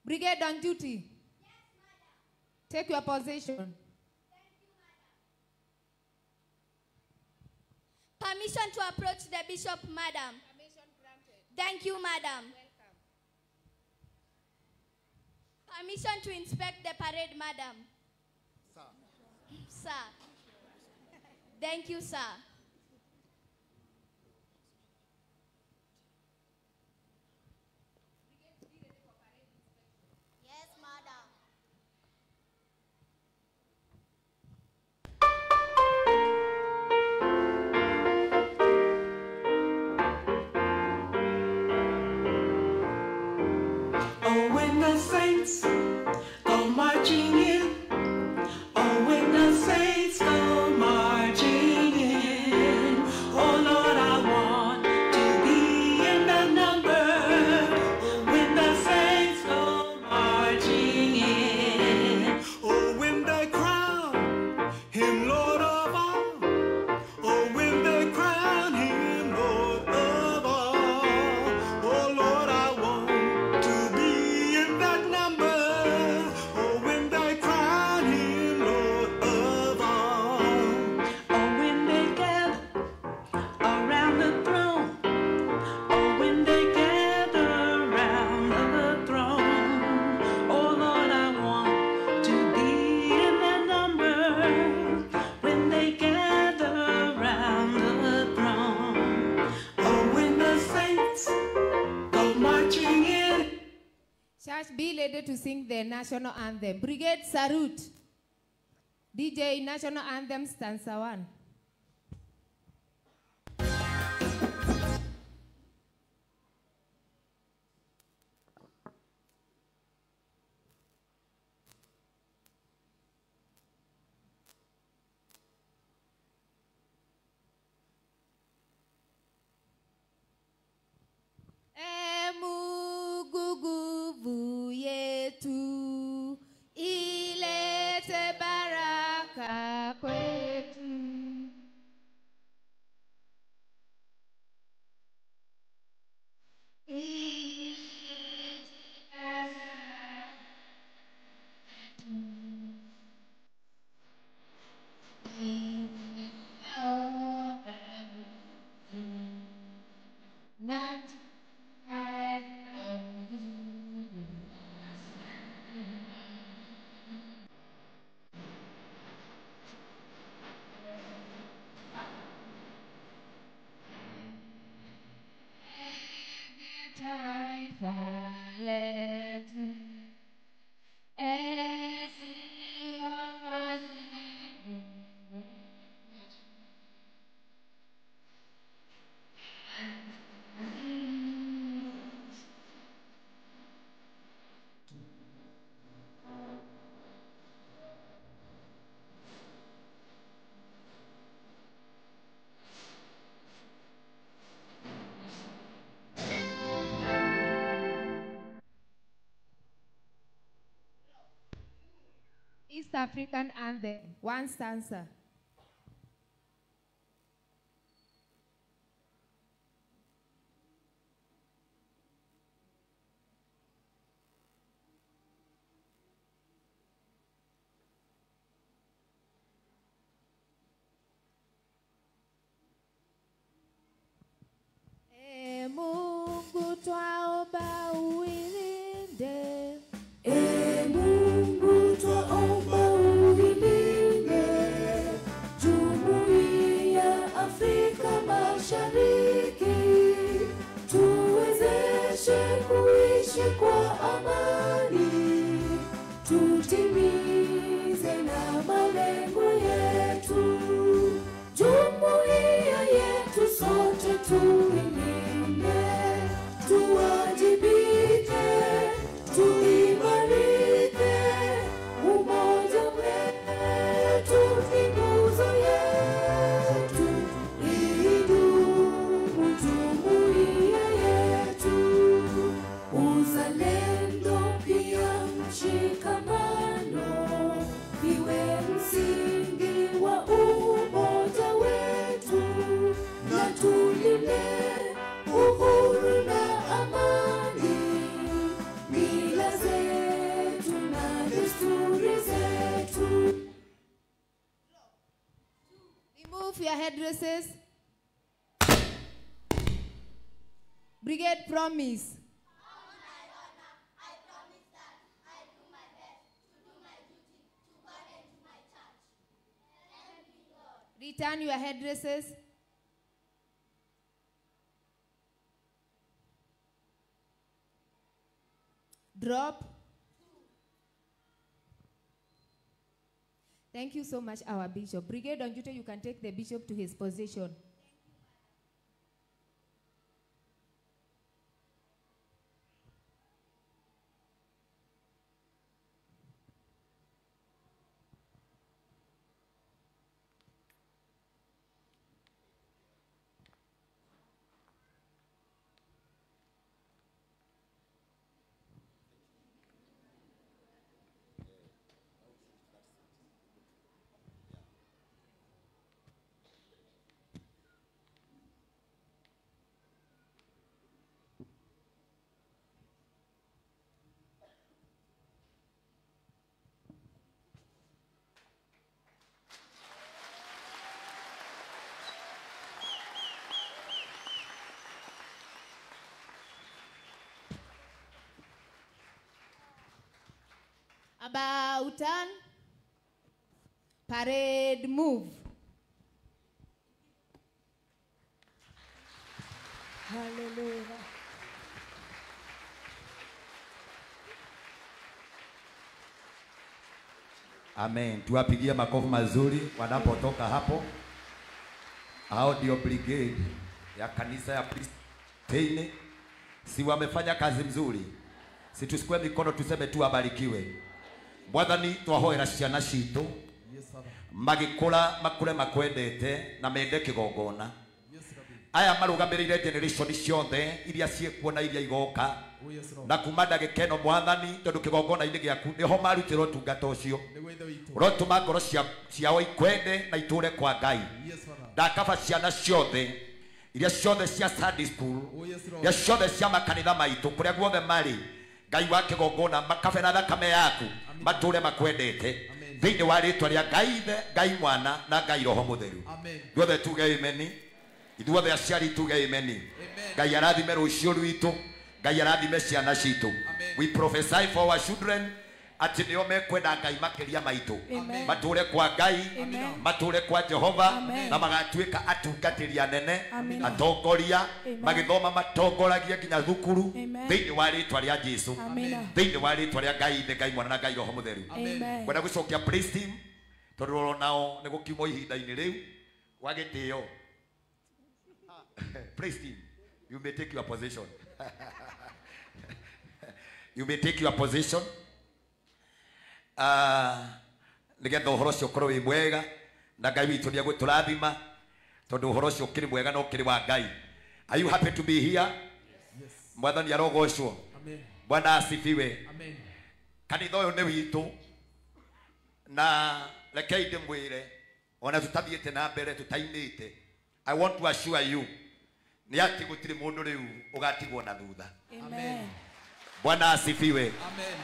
Brigade on duty. Yes, madam. Take your position. Thank you, madam. Permission to approach the bishop, madam. Permission granted. Thank you, madam. Welcome. Permission to inspect the parade, madam. Sir. Sir. Thank you, sir. Yes, madam. Oh, when the saints go marching in, oh, when the saints go marching in, oh, Lord, I want to be in the number when the saints go marching in. Oh, when they crown him Lord of all, oh, when they crown him Lord of all, oh, Lord, I want to be in that number. Oh, when they crown him Lord of all. Oh, when they gather around the throne, oh, when they gather around the throne, oh, Lord, I want to be in that number when they gather around the throne. Oh, when the saints go marching in. Church, be ready to sing the national anthem. Brigade salute. DJ, national anthem, stanza 1. E Mungu nguvu yetu, ilete baraka kwetu. East African anthem, one stanza. E Mungu twaomba uilinde. E Mungu twaomba uilinde Jumuiya Afrika Mashariki, tuwezeshe kuishi kwa amani, tutimize na malengo yetu. Jumuiya yetu sote tuilinde, tuwajibike. Remove your headdresses. Brigade promise. On my honor, I promise that I do my best to do my duty to God and to my church. Thank you, God. Return your headdresses. Drop. Thank you so much, our bishop. Brigade on duty, you can take the bishop to his position. About turn. Parade move. Hallelujah. Amen. Tuwapigie makofi mazuri wanapotoka hapo. Hao ndio brigade ya kanisa ya Pristine. Si wamefanya kazi mzuri. Si tusikue mikono tuseme tu abarikiwe. Mwathani twahoera ciana citũ magĩkũra makũre makwendete na mende kĩgongona. Aya marũgamĩrĩire generation ciothe iria ciĩkuo na iria igoka na kuma ndagĩka ĩno Mwathani tondũ kĩgongona-inĩ gĩaku nĩho marutĩrwo ũtungata ũcio ũrotũma ngoro ciao ikwende na itũre kwa Ngai. Ndakaba ciana ciothe iria ciothe cia Sunday school iria ciothe cia makanitha maitũ kũrĩa guothe marĩ Ngai wa kĩgongona makabera thakame yaku matũre makwendete thĩinĩ wa rĩtwa rĩa Ngai Ithe, Ngai Mwana na Ngai Roho Mũtheru. Ithuothe tuge ameni. Ithuothe aciari tuge ameni. Ngai arathime rũciũ rwitũ. Ngai arathime ciana citũ. We prophesy for our children atĩ nĩo mekwenda Ngai makĩria maitũ. Matũre kwa Ngai, matũre kwa Jehova na magatuĩka atungatĩri anene, atongoria, magĩthoma matongoragie nginya thukuru thĩinĩ wa rĩtwa rĩa Jesu. Thĩinĩ wa rĩtwa rĩa Ngai Ithe, Ngai Mwana na Ngai Roho Mũtheru. Ngwenda gũcokia praise team tondũ onao nĩ gũkiumwo ihinda-inĩ rĩu wa gĩtĩo. Praise team, you may take your position. You may take your position. Nĩgetha ũhoro ũcio ũkorwo wĩ mwega na Ngai witũ nĩ egũtũrathima tondũ ũhoro ũcio ũkĩrĩ mwega na ũkĩrĩ wa Ngai. Are you happy to be here? Yes. Mwathani arogocwo. Amen. Bwana asifiwe. Amen. Kanitha ũyũ nĩ witũ na rekei ndĩmwĩre ona tũtathiĩte na mbere tũtainĩte. I want to assure you nĩ atĩ gũtirĩ mũndũ rĩu ũgatigwo na thutha. Amen. Bwana asifiwe. Amen.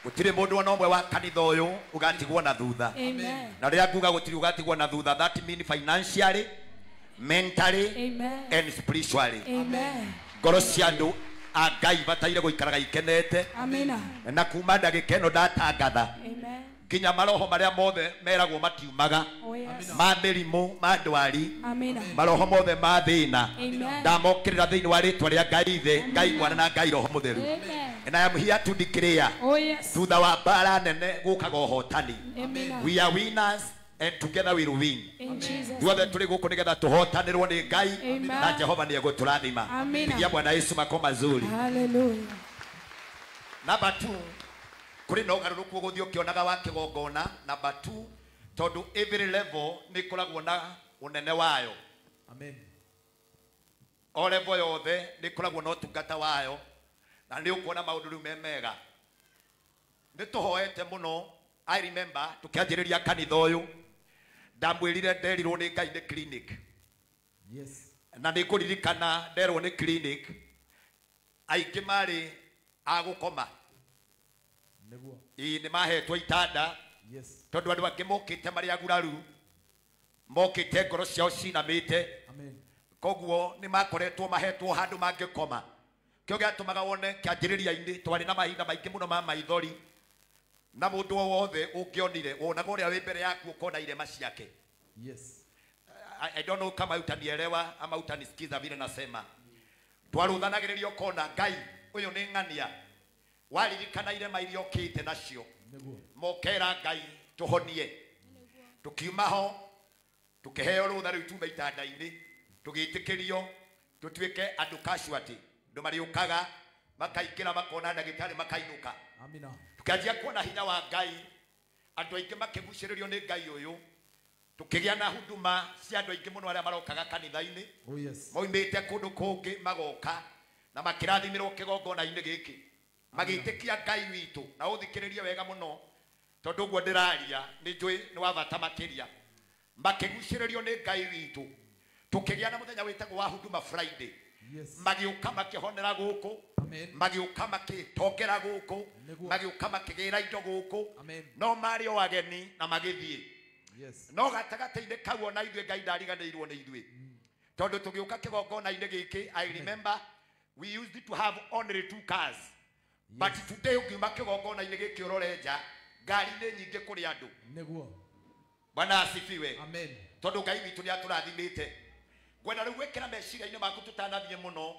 Gũtirĩ mũndũ ona ũmwe wa kanitha ũyũ ũgatigwo na thutha. Amen. Na rĩrĩa nguga gũtirĩ ũgatigwo na thutha, that mean financially, mentally, amen, and spiritually. Amen. Ngoro cia andũ a Ngai bataire gũikaraga ikenete. Amen. Na kuma ndagĩka ĩno ndatangatha. Amen. Nginya maroho marĩa mothe meragwo matiumaga. Oh, yes. Ma mĩrimũ, ma ndwari, maroho mothe ma thĩna ndamokĩrĩra thĩinĩ wa rĩtwa rĩa Ngai Ithe, Ngai Mwana na Ngai Roho Mũtheru. And I am here to declare, oh, yes, thutha wa mbara nene gũkaga ũhotani. We are winners and together we will win. Ithuothe tũrĩ gũkũ nĩgetha tũhotanĩrwo nĩ Ngai na Jehova nĩ egũtũrathima. Pigia Bwana Yesu mako mazuri. Hallelujah. Number 2, kũrĩ na ũgarũrũku ũgũthiĩ ũkĩonaga wa kĩgongona. Number 2, tondũ every level nĩ ĩkoragwo na ũnene wayo. Amen. O level yothe nĩ ĩkoragwo na ũtungata wayo na nĩ ũkuona maũndũ rĩu me mega. Nĩ tũhoete mũno. I remember tũkĩanjĩrĩria kanitha ũyũ ndamwĩrire nderirwo nĩ Ngai nĩ clinic. Yes. Na nĩ ngũririkana nderwo nĩ clinic aingĩ marĩ a gũkoma. Nĩguo. Ĩĩ nĩ mahetwo itanda. Yes. Tondũ andũ angĩ mokĩte marĩ aguraru Mokĩte ngoro ciao cinamĩte. Koguo nĩ makoretwo mahetwo handũ mangĩkoma. Kĩo gĩatũmaga wone kĩanjĩrĩria-inĩ twarĩ na mahinda maingĩ mũno ma maithori. Na mũndũ o wothe ũngĩonire wonaga ũrĩa wĩ mbere yaku ũkona irema ciake. Yes. I don't know kama utanielewa ama utanisikiza vile nasema. Twaruthanagĩrĩria ũkona Ngai ũyũ nĩ ng'ania. Waririkana irema iria ũkĩte nacio. Mokera Ngai tũhonie. Tukiuma ho tukiheo rũtha rĩu tume itanda-inĩ tũgĩtĩkĩrio tũtuĩke andũ casualty. Andũ marĩũkaga makaingĩra makona ndagĩtarĩ makainũka. Amina. Tukanjia kuona hinya wa Ngai, andũ aingĩ makĩgucĩrĩrio nĩ Ngai ũyũ. Tukĩgĩa na huduma cia andũ aingĩ mũno arĩa marokaga kanitha-inĩ. Oh yes. Moimĩte kũndũ kũngĩ magoka na makĩrathimĩrwo kĩgongona-inĩ gĩkĩ. Magĩtĩkia Ngai witũ na ũthikĩrĩrie wega mũno tondũ ũguo ndĩraria nĩ njũĩ nĩ wa bata makĩria. Makĩgucĩrĩrio nĩ Ngai witũ. Tukĩgĩa na mũthenya wĩtagwo wa Huduma Friday. Yes. Magĩũka makĩhonera gũkũ. Magĩũka makĩtongera gũkũ. Magĩũka makĩgĩra indo gũkũ. No marĩ o ageni na magĩthiĩ. Yes. No gatagatĩ-inĩ kau ona ithuĩ Ngai ndariganĩirwo nĩ ithuĩ. Tondũ tũgĩũka kĩgongona-inĩ gĩkĩ, I remember we used to have only 2 cars. But today ũngiuma kĩgongona-inĩ gĩkĩ ũrore nja, ngari nĩ nyingĩ kũrĩ andũ. Nĩguo. Bwana asifiwe. Amen. Tondũ Ngai witũ nĩ atũrathimĩte. Ngwenda rĩu gwĩkĩra meciria-inĩ maku tũtanathiĩ mũno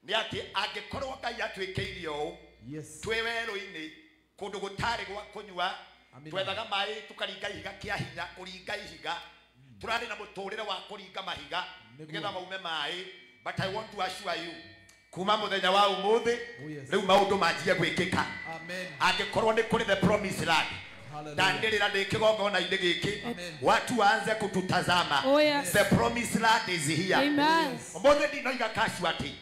nĩ atĩ angĩkorwo Ngai atwĩkĩire ũũ, Yes. twĩ werũ-inĩ kũndũ gũtarĩ gwa kũnyua, twethaga maĩ tũkaringa ihiga kĩa hinya, kũringa ihiga. Tũrarĩ na mũtũrĩre wa kũringa mahiga nĩgetha maume maĩ. But I want to assure you, kuma mũthenya wa ũmũthĩ rĩu maũndũ manjie gwĩkĩka. Amen. Angĩkorwo nĩ kũrĩ the promised land, ndanĩrĩra ndĩ kĩgongona-inĩ gĩkĩ, watu waanze kututazama. Oh, yes. The promised land is here. Amen. Ũmũthĩ ndinoiga casualty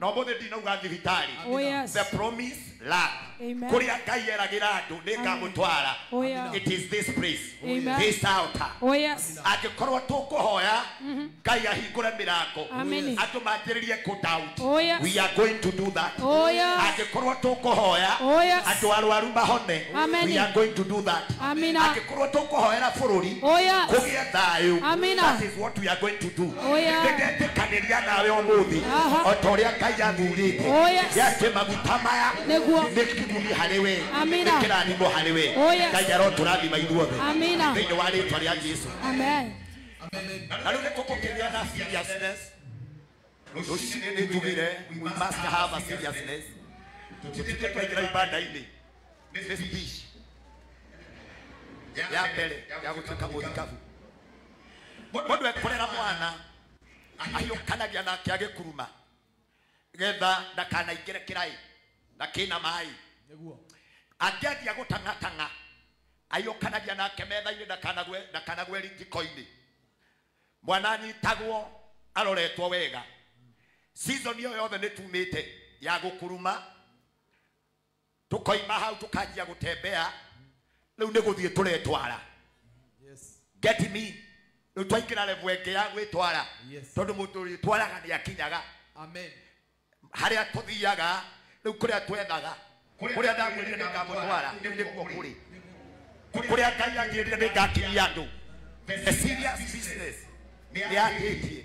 na ũmũthĩ ndinauga thibitarĩ. Oh, yes. The promised land. Amen. Kũrĩa Ngai eragĩra andũ nĩ ngamũtwara. Oh, yeah. It is this place. Amen. This altar. Oh, yes. Angĩkorwo tũkũhoya Ngai ahingũre mĩrango, Amen. andũ manjĩrĩrie kũ doubt. Oh, yes. We are going to do that. Oh, yes. Angĩkorwo tũkũhoya Oh, yes. andũ arwaru mahone. Amen. We are going to do that. Amina. Angĩkorwo tũkũhoera bũrũri Oh, yes. kũgĩe thayũ. Amina. That is what we are going to do. Oh, yeah. Nĩndetĩkanĩria nawe ũmũthĩ Aha. o ta ũrĩa Ngai athurĩte. Oh, yes. Nĩ atĩ maguta maya Nĩguo. nĩ kĩguni harĩ we. Amina. Nĩ kĩrathimo harĩ we. Oh, yes. Ngai arotũrathima ithuothe. Amina. Thĩinĩ wa rĩtwa rĩa Jesũ. Amen. Na rĩu nĩ tũgũkĩgĩa na seriousness. Rũcinĩ nĩ njugire we must have a seriousness. Tũtinde twaingĩra ibanda-inĩ. Nĩ speech ya mbere ya gũtuĩka mũthikabu. Mũndũ ekũrera mwana ahiũkanagia nake agĩkuruma getha ndakanaingĩre kĩraĩ na kĩna maĩ. Nĩguo. Angĩanjia gũtang'atang'a ahiũkanagia nake metha-inĩ ndakanagwe jiko-inĩ. Mwana anyitagwo aroretwo wega. Season ĩyo yothe nĩ tumĩte ya gũkuruma, tũkoima hau tũkanjia gũtembea, rĩu nĩ gũthiĩ tũretwara. Yes. Get me? Rĩu twaingĩra level ĩngĩ ya gwĩtwara. Yes. Tondũ mũndũ ũrĩtwaraga nĩ akinyaga. Amen. Harĩa tũthiaga rĩu kũrĩa twethaga, kũrĩa ndamwĩrire nĩ ngamũtwara, rĩu nĩkuo kũrĩ. Kũrĩa Ngai anjĩrire nĩ ngakinyia andũ. The serious business nĩ yambĩtie.